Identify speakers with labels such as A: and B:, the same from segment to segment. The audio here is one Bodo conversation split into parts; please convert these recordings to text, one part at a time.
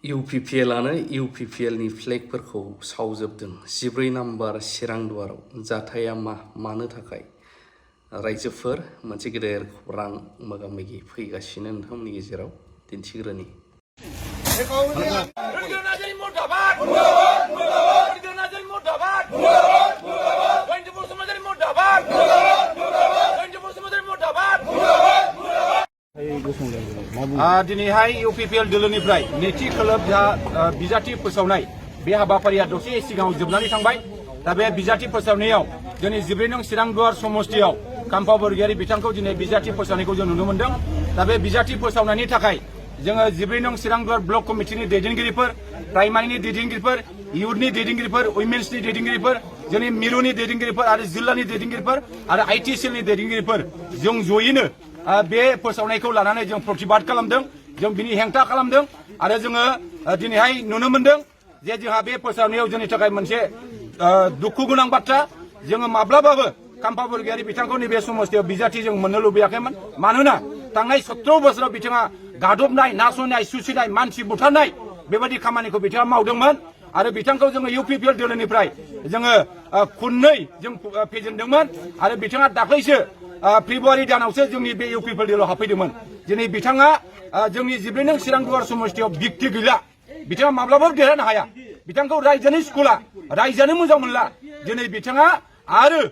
A: UPPL-आनो UPPL-नि फ्लेगफोरखौ सावजोबदों 14 नम्बर चिरांदुवाराव जाथाया मानो थाखाय रायजोफोर मोनसे गेदेर खौरां मोगा-मोगि फैगासिनो नोंथांमोननि गेजेराव दिन्थिग्रोनि
B: दिनैहाय UPPL दोलोनिफ्राय नैथि खोलोब बिजाथि फोसावनाय बे हाबाफारिया दसे सिगाङाव जोबनानै थांबाय। दा बे बिजाथि फोसावनायाव दिनै 14 नं चिरांदुवार समष्टियाव काम्फा बरगयारी बिथांखौ दिनै बिजाथि फोसावनायखौ जों नुनो मोन्दों। दा बे बिजाथि फोसावनायनि थाखाय जोङो 14 नं चिरांदुवार ब्लक कमिटिनि दैदेनगिरिफोर, प्राइमारिनि दैदेनगिरिफोर, इयुथनि दैदेनगिरिफोर, उइमेन्सनि दैदेनगिरिफोर, जोंनि मिरुनि दैदेनगिरिफोर आरो जिल्लानि दैदेनगिरिफोर आरो आईटी सेलनि दैदेनगिरिफोर जों जयैनो बे फोसावनायखौ लानानै जों प्रतिबाद खालामदों, जों बिनि हेंथा खालामदों आरो जोङो दिनैहाय नुनो मोन्दों जे जोंहा बे फोसावनायाव जोंनि थाखाय मोनसे दुखु गोनां बाथ्रा। जोङो माब्लाबाबो काम्फा बरगयारी बिथांखौ नैबे समस्तियाव बिजाथि जों मोननो लुबैयाखैमोन। मानोना थांनाय 17 बोसोराव बिथाङा गादबनाय, नासयनाय, सुसिनाय, मानसि बुथारनाय बेबायदि खामानिखौ बिथाङा मावदोंमोन आरो बिथांखौ जोङो UPPL दोलोनिफ्राय जोङो खननै जों फेजेनदोंमोन आरो बिथाङा दाख्लैसो फेब्रुवारि दानावसो जोंनि बे UPPL दोलोआव हाबफैदोंमोन। दिनै बिथाङा जोंनि 14 नं चिरांदुवार समष्टियाव बिक्ति गैला, बिथाङा माब्लाबाबो देरहानो हाया। बिथांखौ रायजोनि स्कुला रायजोआनो मोजां मोनला। दिनै बिथाङा आरो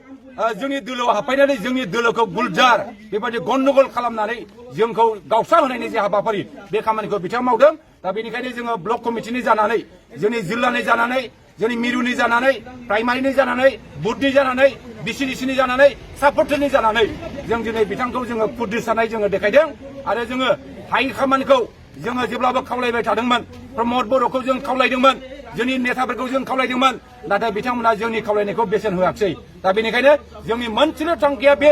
B: जोंनि दोलोआव हाबफैनानै जोंनि दोलोखौ गुलजार बेबायदि गन्डगल खालामनानै जोंखौ गावस्रा होनायनि जे हाबाफारि बे खामानिखौ बिथाङा मावदों। दा बेनिखायनो जोङो ब्लक कमिटिनि जानानै, जोंनि जिल्लानि जानानै, जोंनि मिरुनि जानानै, प्राइमारिनि जानानै, बुथनि जानानै, BCDC नि जानानै, सापर्टनि जानानै जों दिनै बिथांखौ जोङो खुद्रिसारनाय जोङो देखायदों आरो जोङो हायै खामानिखौ जोङो जेब्लाबो खावलायबाय थादोंमोन। प्रमद बर'खौ जों खावलायदोंमोन, जोंनि नेताफोरखौ जों खावलायदोंमोन, नाथाय बिथांमोना जोंनि खावलायनायखौ बेसेन होआखिसै। दा बेनिखायनो जोंनि मोनसेल' थांखिया बे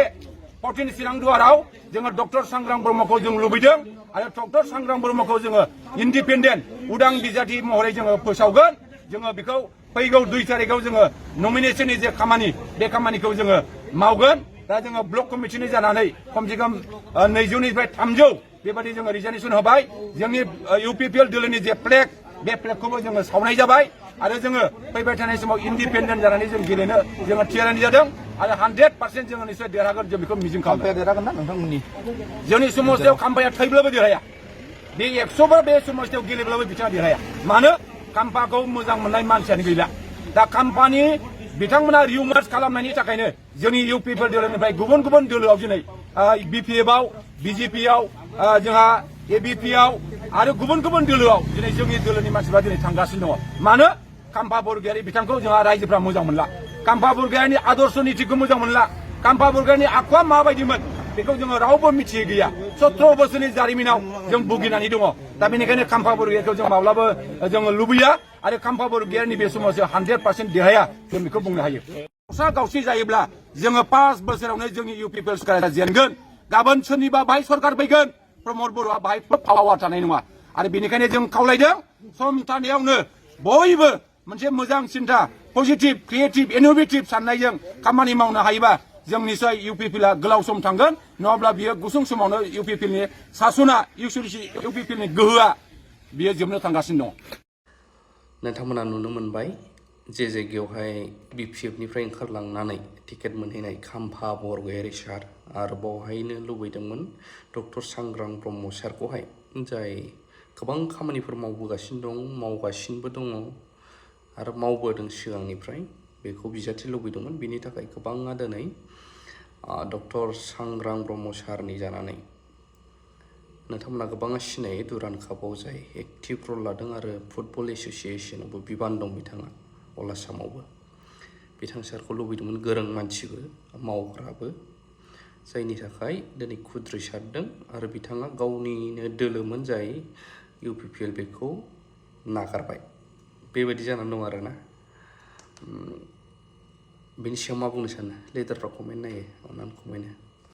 B: 14 चिरांदुवाराव जोङो डक्टर सांग्रां ब्रह्मखौ जों लुबैदों आरो डक्टर सांग्रां ब्रह्मखौ जोङो इन्डिपेन्डेन्ट उदां बिजाथि महरै जोङो फोसावगोन। जोङो बेखौ फैगौ 2 तारिखआव जोङो नमिनेशननि जे खामानि बे खामानिखौ जोङो मावगोन। दा जोङो ब्लक कमिटिनि जानानै खमसे खम 200 निफ्राय 300 बेबायदि जोङो रिजार्भेसन होबाय। जोंनि UPPL दोलोनि जे फ्लेग बे फ्लेगखौबो जोङो सावनाय जाबाय आरो जोङो फैबाय थानाय समाव इन्डिपेन्डेन्ट जानानै जों गेलेनो जोङो थियारि जादों आरो 100% जोङो निश्चय देरहागोन जों बेखौ मिजिं खालामो। देरहागोन ना नोंथांमोननि जोंनि समस्तियाव काम्फाया थैब्लाबो देरहाया, बे 100 बार बे समस्तियाव गेलेब्लाबो बिथाङा देरहाया। मानो? काम्फाखौ मोजां मोननाय मानसियानो गैला। दा काम्फानि बिथांमोना रिउमार्स खालामनायनि थाखायनो जोंनि UPPL दोलोनिफ्राय गुबुन गुबुन दोलोआव दिनै BPF-आव, BJP-आव, जोंहा ABP-आव आरो गुबुन गुबुन दोलोआव दिनै जोंनि दोलोनि मानसिफ्रा दिनै थांगासिनो दङ। मानो? काम्फा बरगयारी बिथांखौ जोंहा रायजोफ्रा मोजां मोनला, काम्फा बरगयारीनि आदर्श नितिखौ मोजां मोनला, काम्फा बरगयारीनि आखुआ माबायदिमोन बेखौ जोङो रावबो मिथियै गैया। 17 बोसोरनि जारिमिनाव जों भुगिनानै दङ। दा बेनिखायनो काम्फा बरगयारीखौ जों माब्लाबो जोङो लुबैया आरो काम्फा बरगयारीनि बे समाव 100% देरहाया जों बेखौ बुंनो हायो। गावस्रा गावस्रि जायोब्ला जोङो 5 बोसोरावनो जोंनि UPPL सरकारा जेनगोन। गाबोन सोरनिबा बाहाय सरकार फैगोन, प्रमद बर'आ बाहाय पावार थानाय नङा आरो बेनिखायनो जों खावलायदों सम थानायावनो बयबो मोनसे मोजां सिन्था, पजिटिभ, क्रिएटिभ, इनोभेटिभ साननायजों खामानि मावनो हायोबा जों निश्चय UPPL-आ गोलाव सम थांगोन। नङाब्ला बियो गुसुं समावनो UPPL-नि सासना, UPPL-नि गोहोआ बियो जोबनो थांगासिनो दङ।
A: नोंथांमोना नुनो मोनबाय जे जायगायावहाय BPF-निफ्राय ओंखारलांनानै टिकेट मोनहैनाय काम्फा बरगयारी सार आरो बावहायनो लुबैदोंमोन डक्टर सांग्रां ब्रह्म सारखौहाय, जाय गोबां खामानिफोर मावबोगासिनो दं, मावगासिनोबो दङ आरो मावबोदों सिगांनिफ्राय। बेखौ बिजाथि लुबैदोंमोन, बिनि थाखाय गोबाङा दिनै डक्टर सांग्रां ब्रह्म सारनि जानानै नोंथांमोना गोबाङा सिनायो दुरान्ड कापआव जाय एक्टिभ रल लादों आरो फुटबल एस'सिएशनावबो बिबान दं बिथाङा अल आसामावबो। बिथां सारखौ लुबैदोंमोन, गोरों मानसिबो मावग्राबो, जायनि थाखाय दिनै खुद्रिसारदों आरो बिथाङा गावनिनो दोलोमोन जाय UPPL बेखौ नागारबाय। बेबायदि जानानै दं आरोना। बेनि सायाव मा बुंनो सानो? लिडारफ्रा कमेन्ट नायो, अननानै कमेन्ट हो।